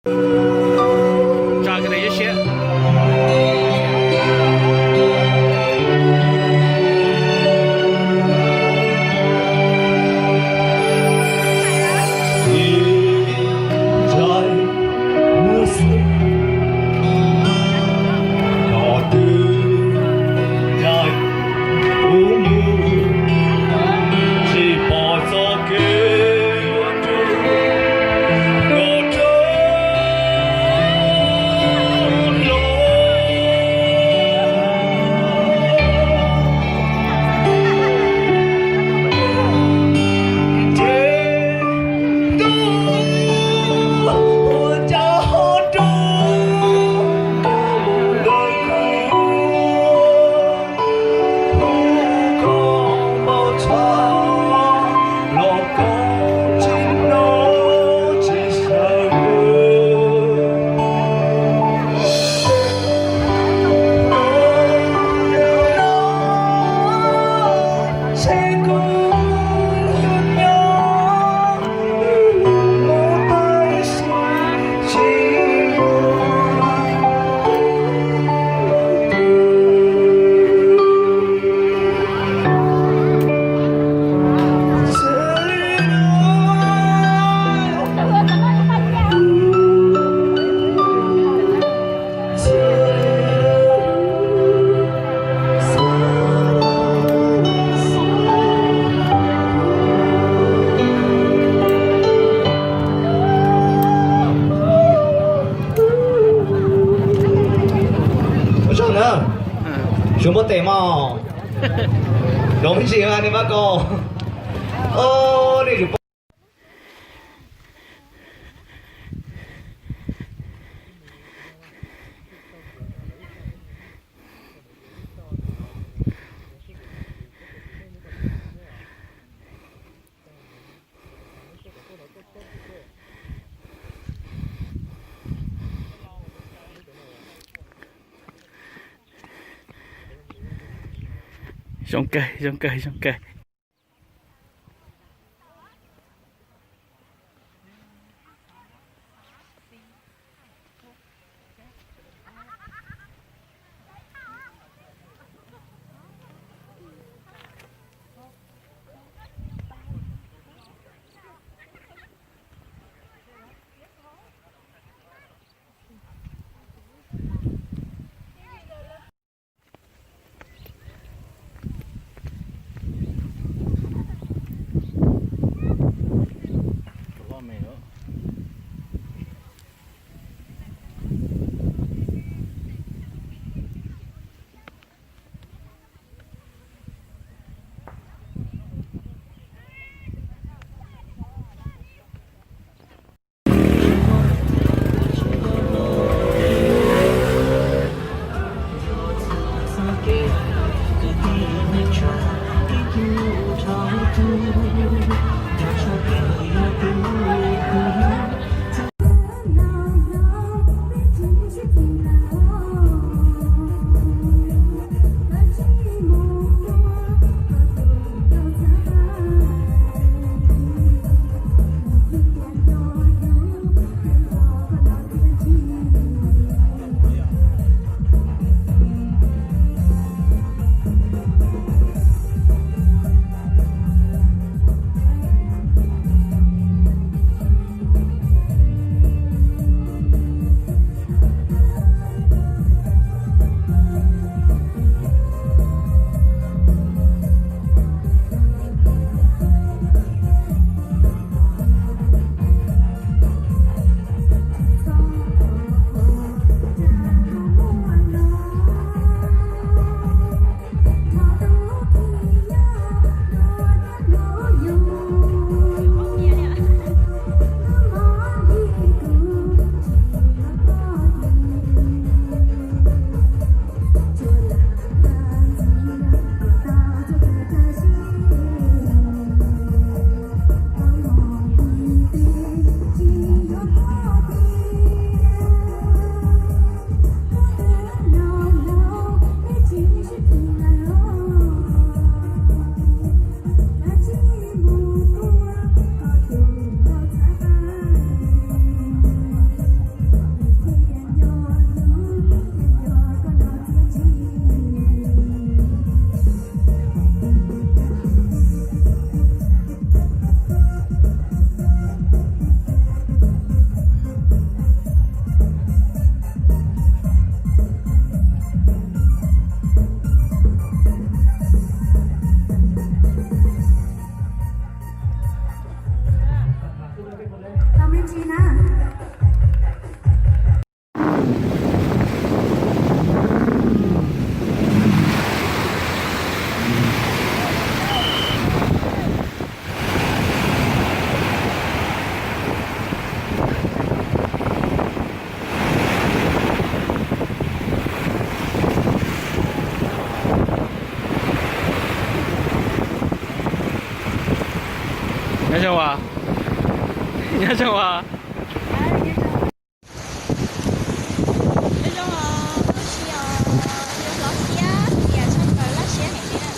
Tso kiag li ib siab. Ua tsaug na, suav npua tes mog, nrov me ntsis nej pab ko, nej tsum pom. Zoo kawg, zoo kawg, zoo kawg. Zoo os. Zoo os, zoo siab, zoo siab, tias tshaj plaws laj siab heev li na.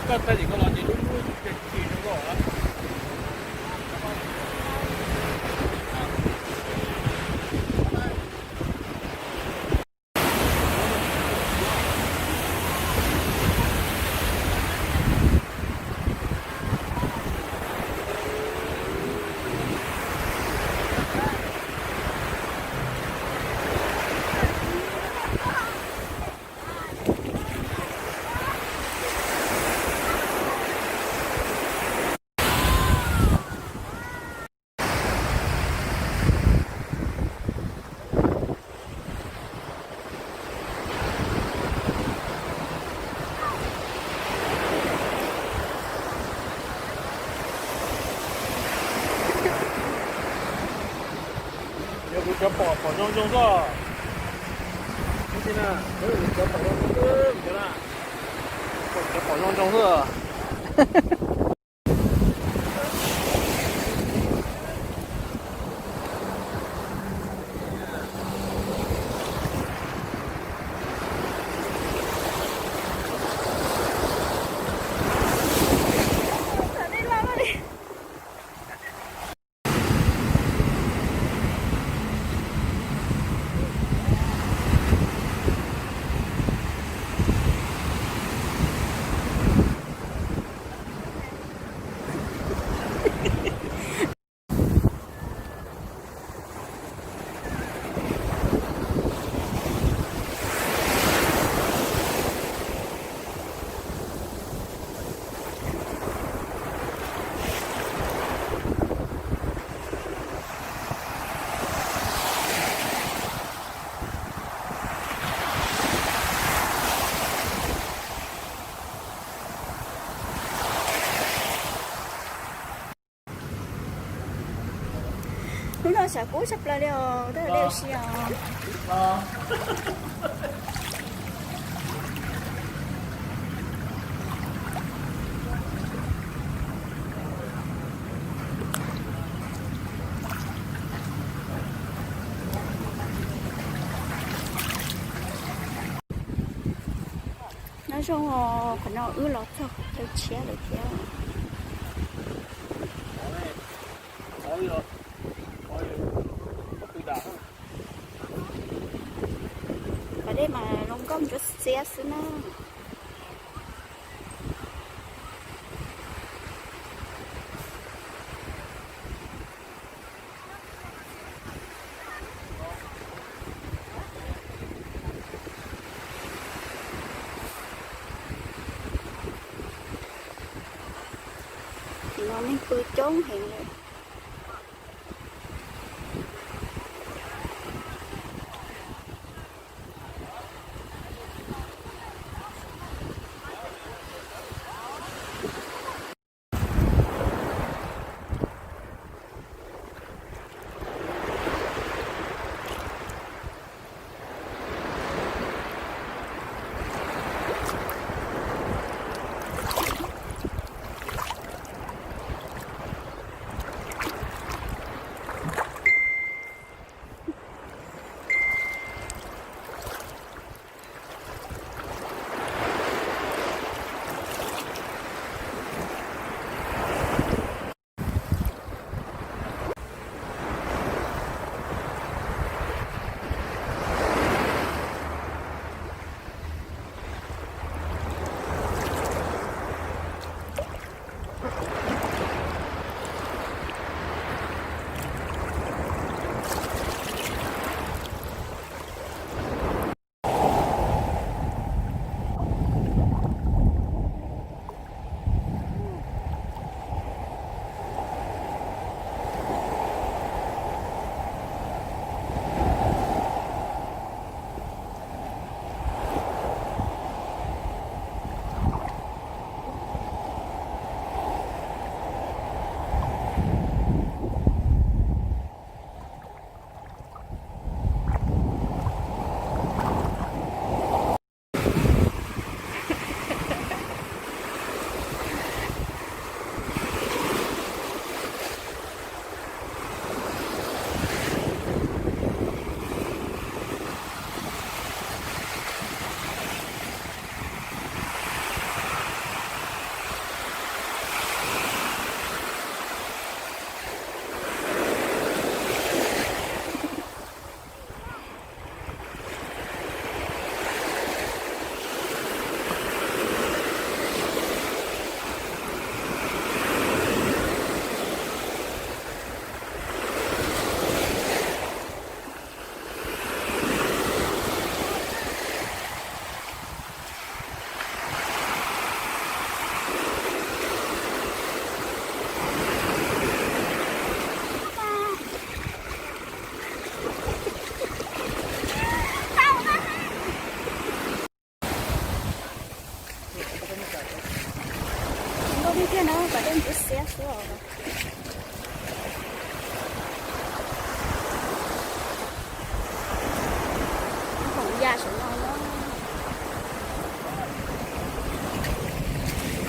Koj thaij li koj los ces lub lub ces tsis zoo nkauj. Yog kuv cov pom pom zoo zoo xwb. Cov pom zoo zoo xwb. Hnub no sawv kub tshaj plaws li os, tab sis os. Nyob zoo os, qhov no wb los txog chaw tshiab lawm thiab. Pas dej mas zoo nkauj ntsuab xiab xwb na. Tim no neeg pw coob heev lawm.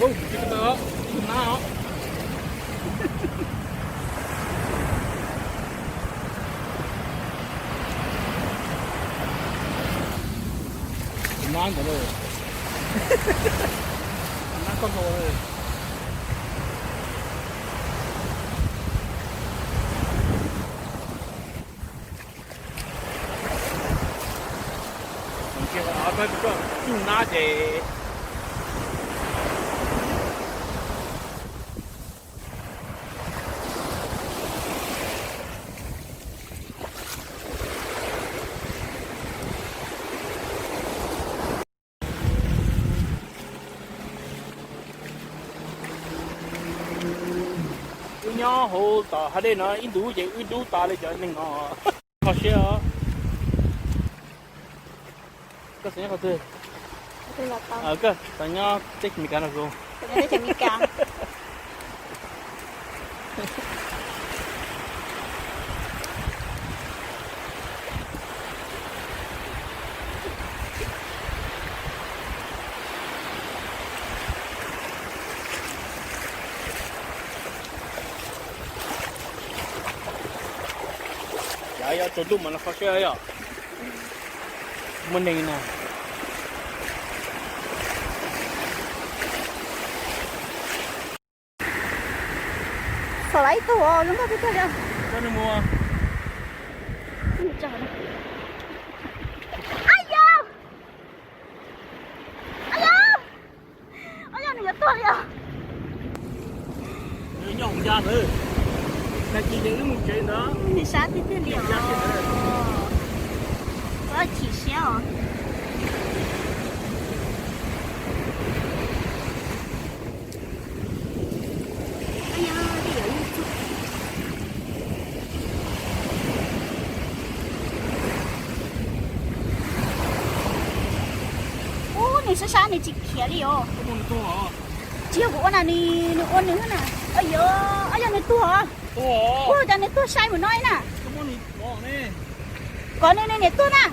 Ub, tsis tau, ib tug nab os. Nab ntawd, nab koj nkaus. Tsuj nab ces wb nyob hauv tom hav dej no ib ntus ces wb dub tas li cov neeg no. Kho siab os. Koj xav nyob qhov twg? Koj xav nyob teb chaws Amelikas no kuv. Yog tsaus ntuj mas los kho siab yom. Muaj neeg na. Xav lawm ib tug os, zoo nkauj tiag tiag li. Ab yog, ab yog, ab yog nws yuav tuag li os. Nws sab tiag tiag li os. Txhob chim siab os. Ub, nws sab sab nws tsis khiav li os. Tsis yog kuv ua na, nws ua nws na. Ab yog, ab yog nws tuag os. Ua cas nws tuag sai mus no na. Kom nws, nws niam tuag na.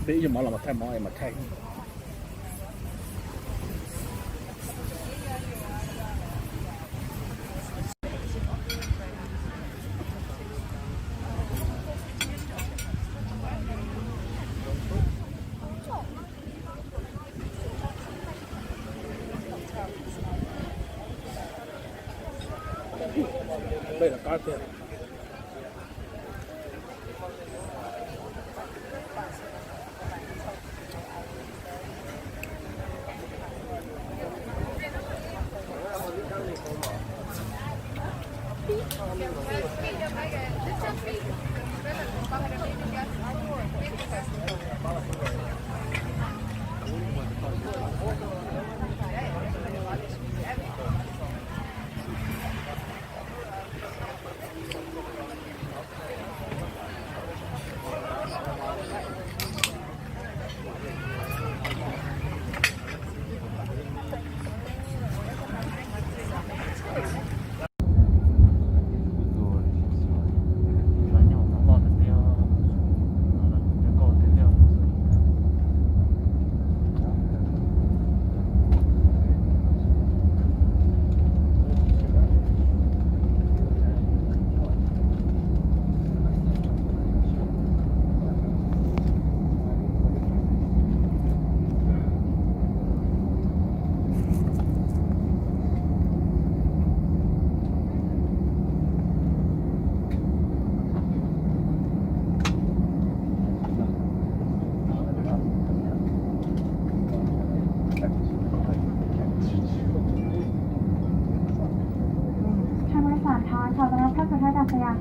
Peb ib zaug mov los mas thaij mov mas thaij. Peb los qab tiag.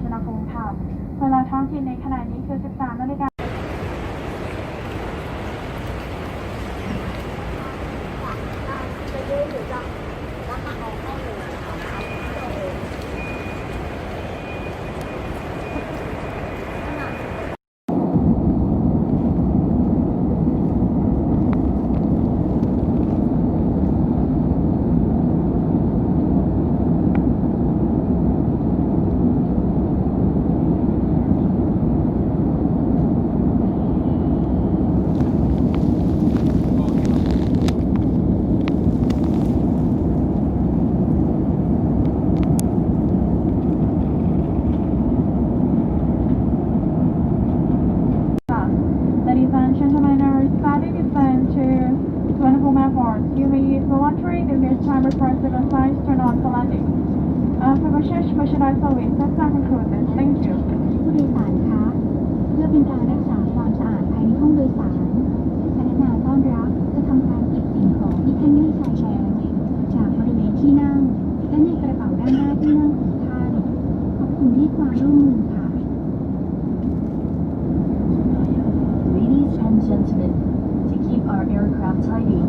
อุณหภูมิภาพ เวลาท้องถิ่นในขณะนี้คือ สิบสามนาฬิกา Ladies and gentlemen, our static is sent to Suvarnabhumi Airport. You may use the laundry, the meal timer for exercise, turn on the lighting. Uh, for Bangladesh, specialized service, that's our conclusion. Thank you. ผู้โดยสารคะ เพื่อเป็นการรักษาความสะอาดภายในห้องโดยสาร พนักงานต้อนรับจะทำการเก็บสิ่งของที่ท่านไม่ใช้แล้วจากบริเวณที่นั่ง และในกระเป๋าด้านหน้าที่นั่งของท่าน ขอบคุณที่ความร่วมมือค่ะ Ladies and gentlemen, to keep our aircraft tidy,